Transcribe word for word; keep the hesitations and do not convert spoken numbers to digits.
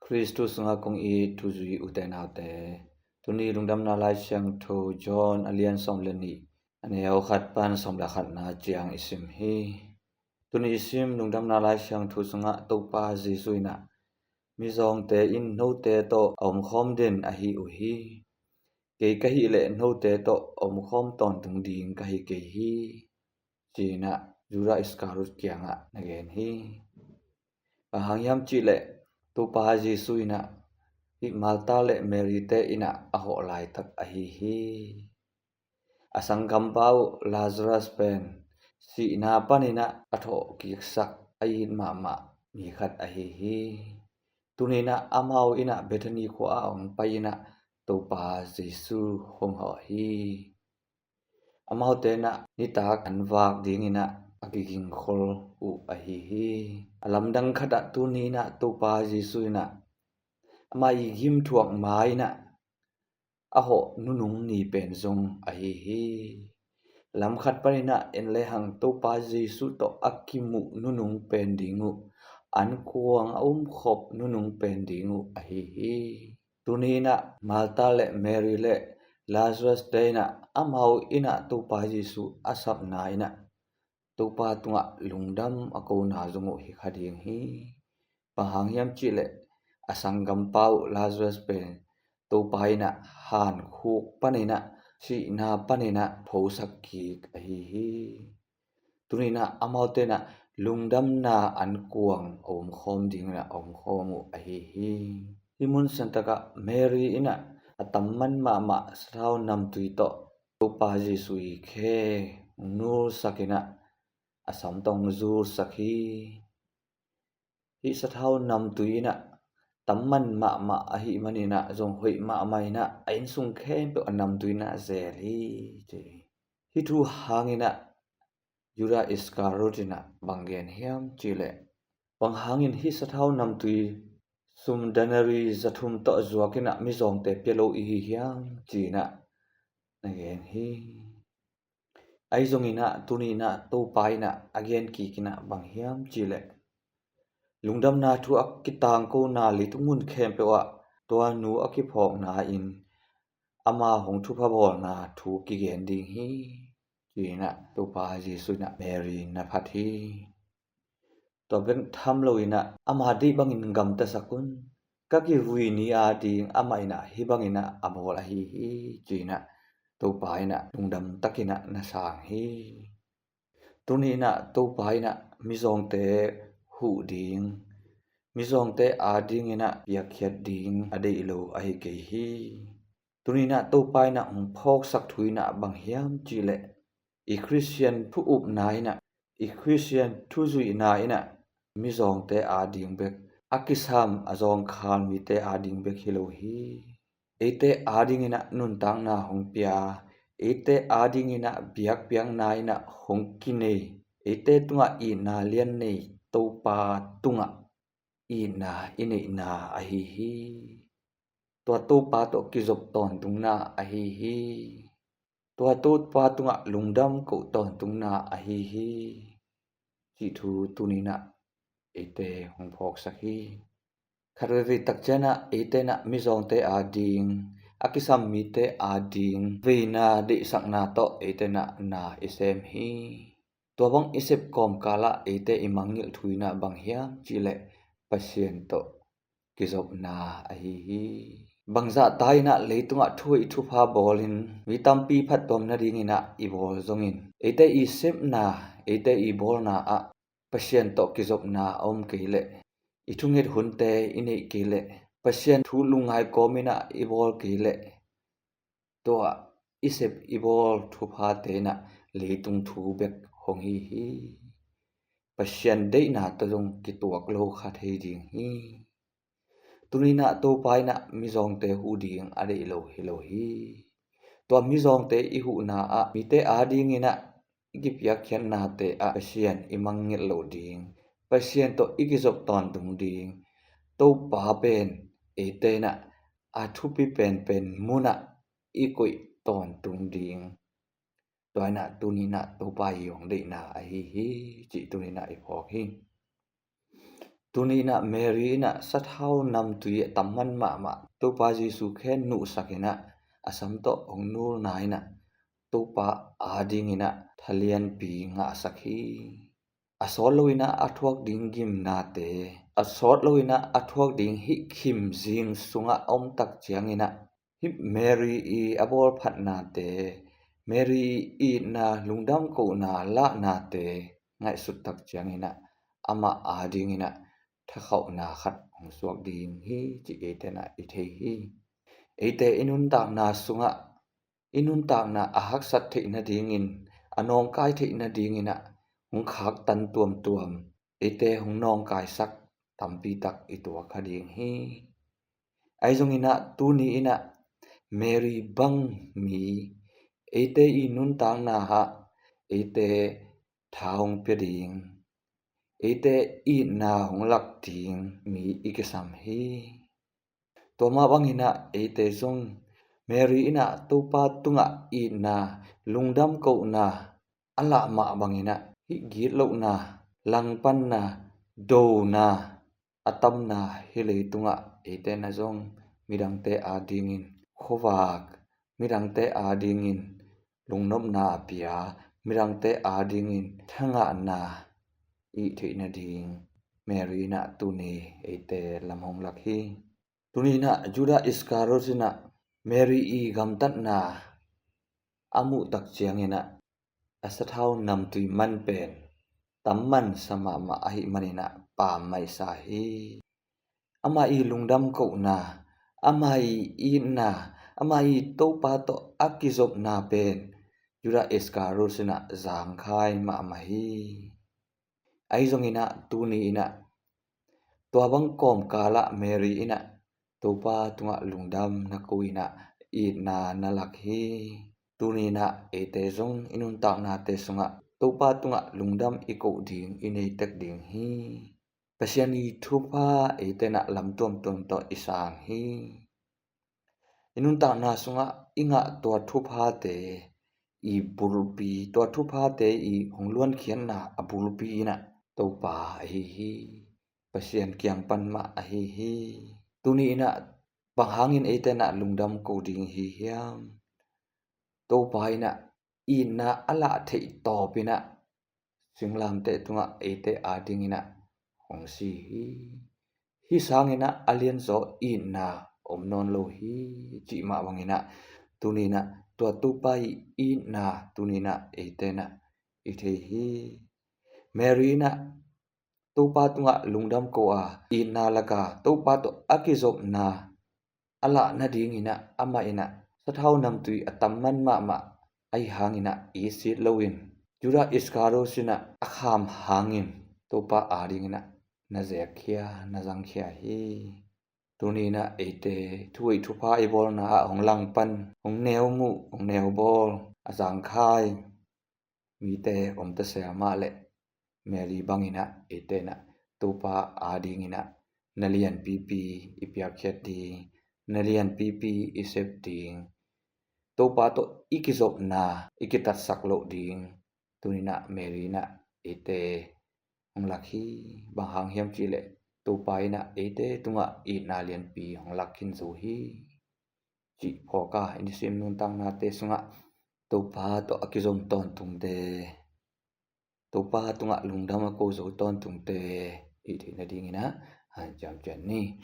Khristu sungah kong it thuzui ute naute, tuni Lungdamna Lai Siangtho John a lian sawm le nih, a neu khat pan sawm le khatna ciang i sim hi. Tuni i sim Lungdamna Lai Siangtho sungah Topa Jesu in ah, mizawngte in note tawh a omkhawm den ahi uh hi. Kei ka hih leh note tawh a omkhawm tawntung ding ka hi kei hi, ci-in ah Judah Iscariot kiangah na gen hi. Bang hang hiam cihleh Topa Jesu in ah hih Martha le Mary te in ah a hawh laitak ahi hi. A sanggampa uh Lazarus pen sihna panin ah a thawhkiksak a it mahmah mi khat ahi hi. Tuni in ah amau in ah Bethany khua ah hong pai in ah Topa Jesu hong hawh hi. Amaute in ah nitak an vak dingin ah a kigingkhol uh ahi hi. A lamdang khat ah tuni in ah Topa Jesu in ah ama i gimthuak ma in ah a hawh nunung ni pen zong ahi hi. Lam khat panin ah en lehang Topa Jesu tawh a kimuh nunung pen ding uh, an kuang a umkhop nunung pen ding uh ahi hi. Tuni in ah Martha le Mary le Lazarus te in ah amau in ah Topa Jesu a sapna in ah Topa tungah lungdam a kona zong uh hi kha ding hi. Bang hang hiam cihleh a sanggampa uh Lazarus pen Topa in ah hankhuk panin ah sihna panin ah phosak kik ahi hi. Tuni in ah amaute in ah lungdamna an kuang a omkhawm dingin ah a omkhawm uh ahi hi. Hih mun santak ah Mary in ah a tamman mahmah sathau namtui tawh Topa Jesu i khe hong nulsak in ah a sam tawh hong zulsak hi. Hih sathau namtui in ah tamman mahmah ahih manin ah zong hoih mahmah in ah a innsung khempeuh a namtui in ah zel hi, ci hi. Hih thu hangin ah Judah Iscariot in ah bang gen hiam cihleh, bang hangin hih sathau namtui sum denari za thum tawh zuak in ah mizawngte pia lo i hi hiam, ci-in ah na gen hi. Ahi zongin ah tuni in ah Topa in ah a gen kik in ah bang hiam cihleh, lungdamna thu a kitangkona leitung mun khempeuh ah tua nu a kiphawkna in ama hong thupha bawlna thu kigen ding hi, ci-in ah Topa Jesu in ah Mary na phat hi. Tua bek tham loin ah ama deih bangin gamtasak un. Ka kivui ni ading amah in ah hih bangin ah a bawl ahi hi, ci-in ah Topa in ah lungdam takin ah na sang hi. Tuni in ah Topa in ah mizawngte huh ding, mizawngte adingin ah piakkhiat ding a deih lo ahi kei hi. Tuni in ah Topa in ah hong phawksak thu in ah bang hiam cihleh, i Khristian thu upna in ah, i Khristian thuzuihna in ah mizawngte ading bek, a kisam a zawngkhal mite ading bek hi lo hi. Eite adingin ah nuntakna hong pia, eite adingin ah biakpiakna in ah hong kinei, eite tungah itna lian nei Topa tungah itna i neihna ahi hi. Tua Topa tawh kizop tawntungna ahi hi. Tua Topa tungah lungdam koh tawntungna ahi hi, cih thu tuni in ah eite hong phawksak hi. Khat veivei tak ciang ah eite in ah mizawngte ading, a kisam mite ading veina deihsakna tawh eite in ah na i sem hi. Tua bang i sep kawmkal ah eite i mangngilh thu in ah bang hiam cihleh, Pasian tawh kizopna ahi hi. Bangzah ta in ah leitungah thuhoih thupha bawlin mi tampi phattuam nadingin ah i bawl zongin, eite i sepna, eite i bawlna ah Pasian tawh kizopna a om kei leh, i thunget hunte i neih kei leh, Pasian thu lungngai kawmin ah i bawl kei leh, tua i sep i bawl thuphate in ah leitung thu bek hong hi hi. Pasian deihna tawh zong kituak lo kha thei ding hi. Tuni in ah Topa in ah mizawngte huh ding a deih lo hi lo hi. Tua mizawngte i huhna ah mite adingin ah i kipiakkhiatnate ah Pasian i mangngilh loh ding, Pasian tawh i kizop tawntung ding, Topa pen eite in ah a thupi penpen munah i koih tawntung ding, tua in ah tuni in ah Topa i hong deihna ahi hi, cih tuni in ah i phawk hi. Tuni inah Mary inah sathau namtui a tamman mahmah Topa Jesu khen nuhsak inah a sam tawh hong nulna inah Topa ading inah thalianpi ngahsak hi. A sawt lo inah a thuak ding gimnate, a sawt lo inah a thuak ding hih khimzing sungah a omtak ciang inah hih Mary i a bawlphatnate, Mary i itna lungdam kohna lahnate ngaihsuttak ciang inah amah ading inah thakhauhna khat hong suak ding hi cih eite inah i thei hi. Eite i nuntakna sungah i nuntakna a haksat theih nadingin, a nawngkai theih nading inah hong khaktan tuamtuam eite hong nawngkaisak tampi tak i tuak kha ding hi. Ahi zong inah tuni inah Mary bang mi eite i nuntakna ah eite tha hong pia ding, eite itna hong lak ding mi i kisam hi. Tua mah bang inah eite zong Mary inah Topa tungah itna, lungdam kohna a lah mah bang inah hih gitlohna, langpanna, dona a tamna hih leitungah eite inah zong midangte adingin khuavak, midangte adingin lungnopna a pia, midangte adingin thangahna i theih nading Mary inah tuni eite lam hong lak hi. Tuni inah Judah Iscariot inah Mary i gamtatna a muhtak ciang inah a sathau namtui man pen tamman sa mahmah ahih man inah pammaih sa hi. Amah i lungdam kohna, amah i itna, amah i Topa tawh a kizopna pen Judah Iscariot inah zangkhai mahmah hi. Ahi zong inah tuni inah tua bang kawmkalah Mary inah Topa tungah lungdam na ko inah itna na lak hi. Tuni inah eite zong i nuntaknate sungah Topa tungah lungdam i koh ding i neitek ding hi. Pasian i thupha eite inah lam tuamtuam tawh i sang hi. I nuntakna sungah i ngah tua thuphate i bulpi, tua thuphate i hong luankhiatna a bulpi inah Topa ahi hi. Pasian kiang pan mah ahi hi. Tuni inah bang hangin eite inah lungdam ko ding hi hiam? Topa inah itna a lah theih tawp inah singlamteh tungah eite ading inah hong si hi. Hih sang inah a lianzaw itna om nawn lo hi cih mah bang inah tuni inah tua Topa i itna tuni inah eite inah i thei hi. Mary inah Topa tungah lungdam ko a, itna laka Topa tawh a kizopna a lah nading inah amah inah sathau namtui a tamman mahmah ahi hang inah i sit loin Judah Iscariot inah a kham hangin Topa ading inah na zekkhia, na zangkhia hi. Tuni inah eite thu-ah thupha i bawlna ah hong langpan, hong neu muh, hong neu bawl, a zangkhai mite om ta se a, amah le Mary bang inah eite inah Topa ading inah na lianpipi i piakkhiat ding, na lianpipi i sep ding, Topa tawh i kizopna i kitatsak loh ding tuni inah Mary inah eite hong lak hi. Bang hang hiam cih leh Topa inah eite tungah itna lianpi hong lak khin zo hi cih phawk a, i nisim nuntaknate sungah Topa tawh a kizom tawntungte, Topa tungah lungdam a ko zo tawntungte i theih nading inah hanciam ciat ni.